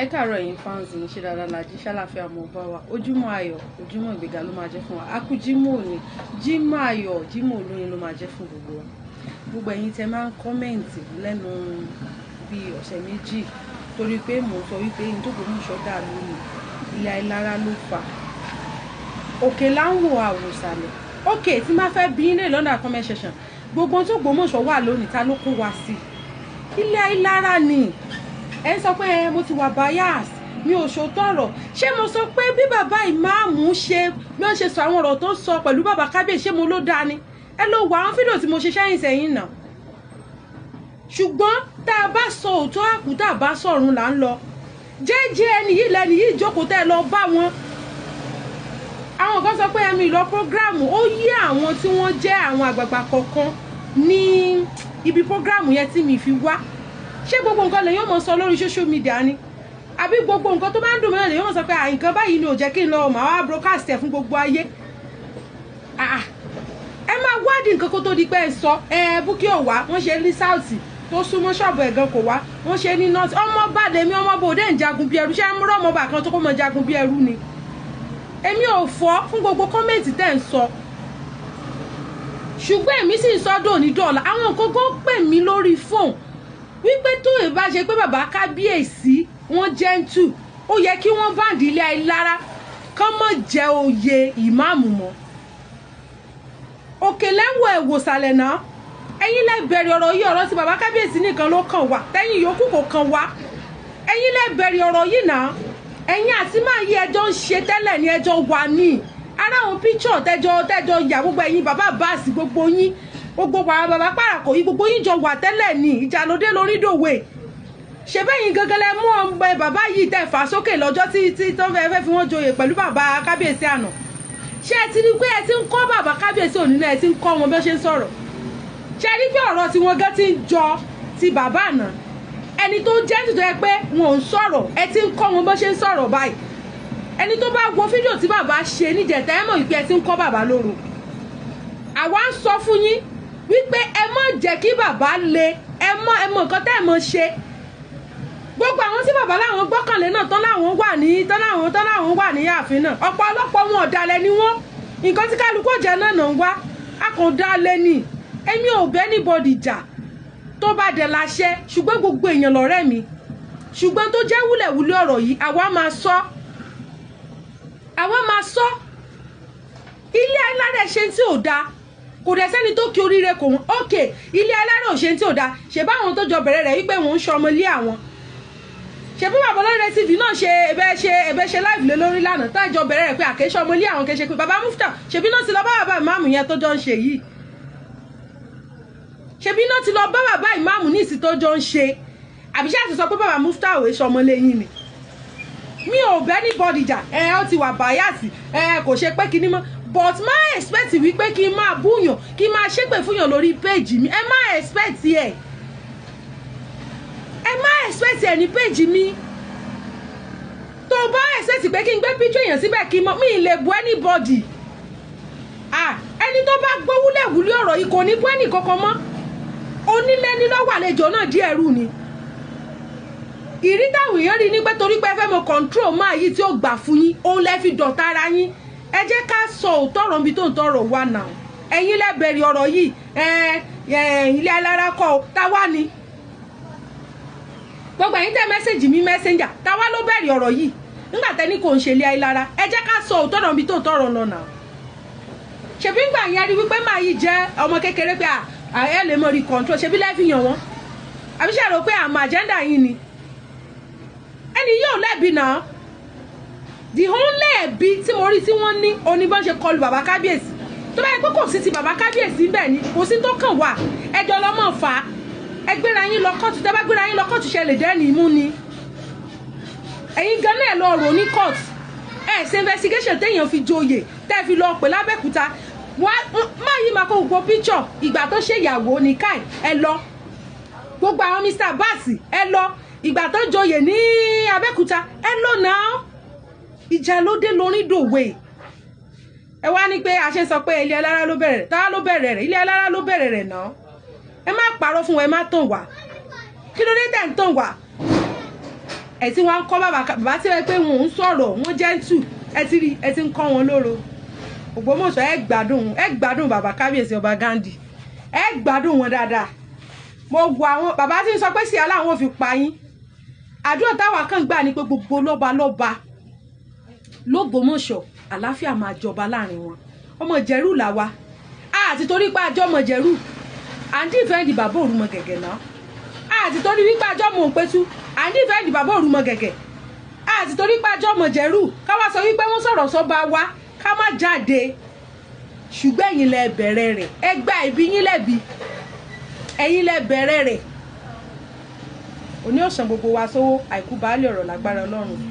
Ẹ káàárọ̀ ẹ̀yin fans mi, ṣe dáadáa la jí? Ṣàlàfíà mo bá wa? Ojúmọ́ ayọ̀, ojúmọ́ ìgbéga ló máa jẹ́ fún wa. Akú jímọ̀ òní, jímọ̀ ayọ̀, jímọ̀ olóyin ló máa jẹ́ fún gbogbo wa. Gbogbo ẹ̀yin tẹ máa ń comment lẹ́nu bíi ọ̀sẹ̀ 2 torí pé mò ń sọ wípé ní tó Ògbómọ̀ṣọ́ dà lónìí, ilé Ayílára ló fà. Òkè là ń wò àwòsàlẹ̀. Òkè tí máa fẹ́ bí ilé lọ́nà comment section, gbogbo tó Ògbómọ̀ṣọ́ wà lónìí, ta ló kó wa sí? Ilé Ayílára ni. Ẹ ń sọ pé mo ti wà bias, mi ò ṣòótọ́ ọ̀rọ̀. Ṣé mo sọ pé bí bàbá ìmáàmù ṣe bí wọ́n ṣe sọ àwọn ọ̀rọ̀ tó sọ pẹ̀lú bàbá kábíyèsí, ṣé mo ló dáa ni? Ẹ lọ wọ àwọn fídíò tí mo ṣe sẹ́yìn sẹ́yìn náà. Ṣùgbọ́n tá a bá sọ òótọ́ àkú, tá a bá sọ̀run là ń lọ. Jẹ́jẹ́ ẹni yìí lẹ́ni yìí jókòó tẹ́ ẹ lọ bá wọn. Àwọn kan sọ pé ẹmi ìlọ program, ó yí àwọn tí wọ́n jẹ́ àwọn àgbààgbà kọ̀ọ̀kan ní ibi program yẹn tí mi fi wá. Ṣé gbogbo nǹkan lè yóò mọ sọ lórí social media ni? Àbí gbogbo nǹkan tó bá ń dùn mí náà lè yóò mọ sọ pé nǹkan báyìí ni ò jẹ́ kí n lọ, màá wá broadcast ẹ̀ fún gbogbo ayé? Ẹ máa wádìí nǹkan kó tó di pé ẹ sọ. Ẹ Bukky ò wá, wọ́n ṣe ní south tó súnmọ́ ṣọ́ọ̀bù ẹ̀gan kò wá, wọ́n ṣe ní north. Ọmọ bá lèmi, ọmọ bòde ń jagun bí ẹrú. Ṣé ẹ múrọ́ ọmọọba kan tó kó mọ jagun bí ẹrú ni? Èmi ò fọ́ fún gbogbo comment tẹ́ ń sọ, ṣùgbọ́n èmi sì ń sọ dòní dọ̀la. Àwọn nǹkan kan pè mí lórí fóònù wípé tó ìbá ṣe pé bàbá kábíyèsí wọ́n gentle, ó yẹ kí wọ́n báǹdì ilé Ayílára kán mọ̀ jẹ́ oyè ìmáàmù mọ́. Òkè lẹ́wọ̀ ẹ̀wòsàlẹ̀ náà. Ẹ̀yin lẹ bẹ̀rẹ̀ ọ̀rọ̀ yìí. Ọ̀rọ̀ tí bàbá kábíyèsí nìkan ló kàn wá, tẹ́yìn yòókù kò kàn wá. Ẹ̀yin lẹ bẹ̀rẹ̀ ọ̀rọ̀ yìí náà. Ẹ̀yin àti máa yí ẹjọ́ ń ṣe tẹ́lẹ̀ ní ẹjọ́ wà ní ara àwọn píṣọ̀ tẹ́jọ́ yà. Gbogbo ẹ̀yin bàbá báàsì, gbogbo yín, gbogbo bàbá bàbá pàràkò yìí, gbogbo yín jọ wà tẹ́lẹ̀ ní ìjà lóde lórí dòwe. Ṣe bẹ́yìn gangan lẹ mú ọmọ bàbá yìí tẹ̀ fà sókè lọ́jọ́ tí tó fẹ́ fẹ́ fi wọ́n joyè pẹ̀lú bàbá kábíyèsí àná? Ṣé ẹ ti rí pé ẹ ti ń kọ́ bàbá kábíyèsí òní náà? Ẹ ti ń kọ́ wọn bí wọ́n ṣe ń sọ̀rọ̀. Ṣé ẹ rí pé ọ̀rọ̀ tí wọ́n gán ti ń jọ ti bàbá àná, ẹni tó jẹ́ nítorí ẹ pé wọn ò ń sọ̀rọ̀? Ẹ ti ń kọ́ wọn bó ṣe ń sọ̀rọ̀ báyìí. Ẹni tó bá wo fídíò tí bàbá ṣe níjẹta, ẹ mọ̀ wípé ẹ ti ń kọ́ bàbá lóru. Àwa ń sọ fún yín wípé ẹ má jẹ́ kí bàbá le. Ẹ mọ̀ nǹkan tẹ́ ẹ mọ̀ ṣe. Gbogbo àwọn tí bàbá láwọn gbọ́kànlé náà tán láwọn wà ní tán láwọn wà ní ààfin náà, ọ̀pọ̀lọpọ̀ wọn ọ̀dàlẹ̀ ni wọ́n. Nǹkan tí kálukú jẹ náà náà ń wá akọ̀dálẹ̀ ni. Èmi ò bẹ́ anybody jà tó bá dẹ̀ láṣẹ, ṣùgbọ́n gbogbo èèyàn lọ̀rẹ́ mi. Ṣùgbọ́n tó jẹ́ wúlẹ̀wúlẹ̀ ọ̀rọ̀ yìí, àwa máa sọ, àwa máa sọ. Ilé alárẹ̀ ṣe tí ò dáa, kò dẹ̀ sẹ́ni tó kí oríire kò wọ́n. Ókè, ilé alárẹ̀ ò ṣe tí ò dáa. Ṣe báwọn tó jọ bẹ̀rẹ̀ rẹ̀ wípé wọ́n ń ṣọmọ ilé àwọn? Ṣe bí bàbá olórí TV náà ṣe ẹbẹ ṣe ẹbẹ ṣe live lé lórí lánàá, tá ìjọ bẹ̀rẹ̀ rẹ̀ pé àkéṣe ọmọ ilé àwọn kẹṣe pé bàbá Mufta, ṣebí náà ti lọ bá bàbá ìmáàmù yẹn tó jọ ń ṣe yìí? Ṣebí náà ti lọ bá bàbá ìmáàmù ní ìsìn tó jọ ń ṣe? Àbí ṣáà ti sọ pé bàbá Mufta ò ṣe ọmọ lẹ́yìn ni? Mi ò bẹ́ anybody jà. Ẹ ó ti wà bias, ẹ kò ṣe pé kinní mọ́, but má expect wípé kí n máa búyàn, kí n máa ṣépè fúnyàn lórí page mi. Ẹ má expect ẹ, ẹ má expect ẹ ní page mi. Tó o bá expect pé kí n gbé picture èèyàn síbẹ̀, kí n mọ mi lè bu anybody. Ah, ẹni tó bá gbọ́ wúlẹ̀wúlẹ̀ ọ̀rọ̀ yìí kò ní bú ẹnì kankan mọ́. Onílé ní lọ́wọ́, àlejò náà díẹ̀ rú ni. Ìrí táwọn èèyàn rí ní pé torí pé ẹ fẹ́ mọ control máa yìí tí ó gbà fún yín, òun lẹ fi dọ̀tá ara yín. Ẹ jẹ́ ká sọ òótọ́ ọ̀rọ̀ níbi tó ń tọrọ wà náà. Ẹ̀yin lẹ bẹ̀rẹ̀ ọ̀rọ̀ yìí. Ẹ ẹ ilé alára kọ́ ọ táwa ni. Gbogbo ẹ̀yin tẹ́ message mi messenger, táwa ló bẹ̀rẹ̀ ọ̀rọ̀ yìí nígbà tẹ́ni kò ń ṣe ilé ayélujára? Ẹ jẹ́ ká sọ òótọ́ ọ̀rọ̀ níbi tó ń tọrọ lọ náà. Ṣebí ńgbà yẹn rí wípé máa yìí jẹ́ ọmọ kékeré pé ẹ lè mọ rí control, ṣebí lẹ́ẹ̀fi yàn wọ́n? Àbí ṣe rò pé àmọ́ agenda yín ni? Ẹni yóò lẹ́bi náà. The only ẹ̀bi tí mo rí tí wọ́n ní oníbọ̀n ṣe kọlu bàbá kábíyèsí. Tó bá yẹ pé kò sí ti bàbá kábíyèsí ń bẹ̀ ni, kò sí tó kàn wá. Ẹjọ́ lọ́mọ fà á, ẹ gbéra yín lọ kóòtù. Tẹ́ bá gbéra yín lọ kóòtù, ṣe lè dẹ́ni imú ni? Ẹ̀yin gan náà lọ rò ní court. Ẹ ṣe investigation téèyàn fi joyè, tẹ́ fi lọ pè lábẹ́kúta. Má yí máa kó gbogbo picture ìgbà tó ṣe ìyàwó ní káì. Ẹ lọ gbogbo àwọn Mr Bassey, ẹ lọ ìgbà tó joyè ní Abẹ́òkúta, ẹ lọ náà. Ìjà ló dé lórí dòwe. Ẹ wá ní pé a ṣe sọ pé ilé alára ló bẹ̀rẹ̀. Tá ló bẹ̀rẹ̀ rẹ̀? Ilé alára ló bẹ̀rẹ̀ rẹ̀ náà. Ẹ má parọ́ fún wa, ẹ má tàn wá. Kí ló dé tẹ̀ ń tàn wá? Ẹ tí wọ́n ń kọ́ bàbá, bàbá tí wọ́n pé wọn ò ń sọ̀rọ̀, wọ́n gentle. Ẹ ti rí, ẹ ti ń kọ́ wọn lóró. Ògbómọ̀ṣọ́, ẹ gbádùn, ẹ gbádùn bàbá kábíyèsí ọba Ghandi, ẹ gbádùn wọn dáadáa. Mo gbọ́ àwọn bàbá tí ń sọ pé sí aláwọn ò fi pa yín. Àdúrà táwa kàn gbà ní pé gbogbo lọ́ba lọ́ba lÓgbómọ̀ṣọ́, àlàáfíà máa jọba láàrin wọn. Ọmọ Ìjẹ̀rù làwa, àti torí pé àjọ ọmọ Ìjẹ̀rù, à ń defend bàbá Òrùmọ gẹ̀gẹ̀ náà. Àti torí wípé àjọ ọmọ Òǹpẹ̀tù, à ń defend bàbá Òrùmọ gẹ̀gẹ̀. Àti torí pé àjọ ọmọ Ìjẹ̀rù, ká wá sọ wípé wọ́n sọ̀rọ̀ sọ́ba wa, ká má jáde. Ṣùgbọ́n ẹ̀yin lẹ bẹ̀rẹ̀ rẹ̀, ẹ gba ìbí yín lẹ́bi, ẹ̀yin lẹ bẹ̀rẹ̀ rẹ̀. Òní ọ̀sán gbogbo wa sówó àìkú baálé ọ̀rọ̀ lágbára Ọlọ́run.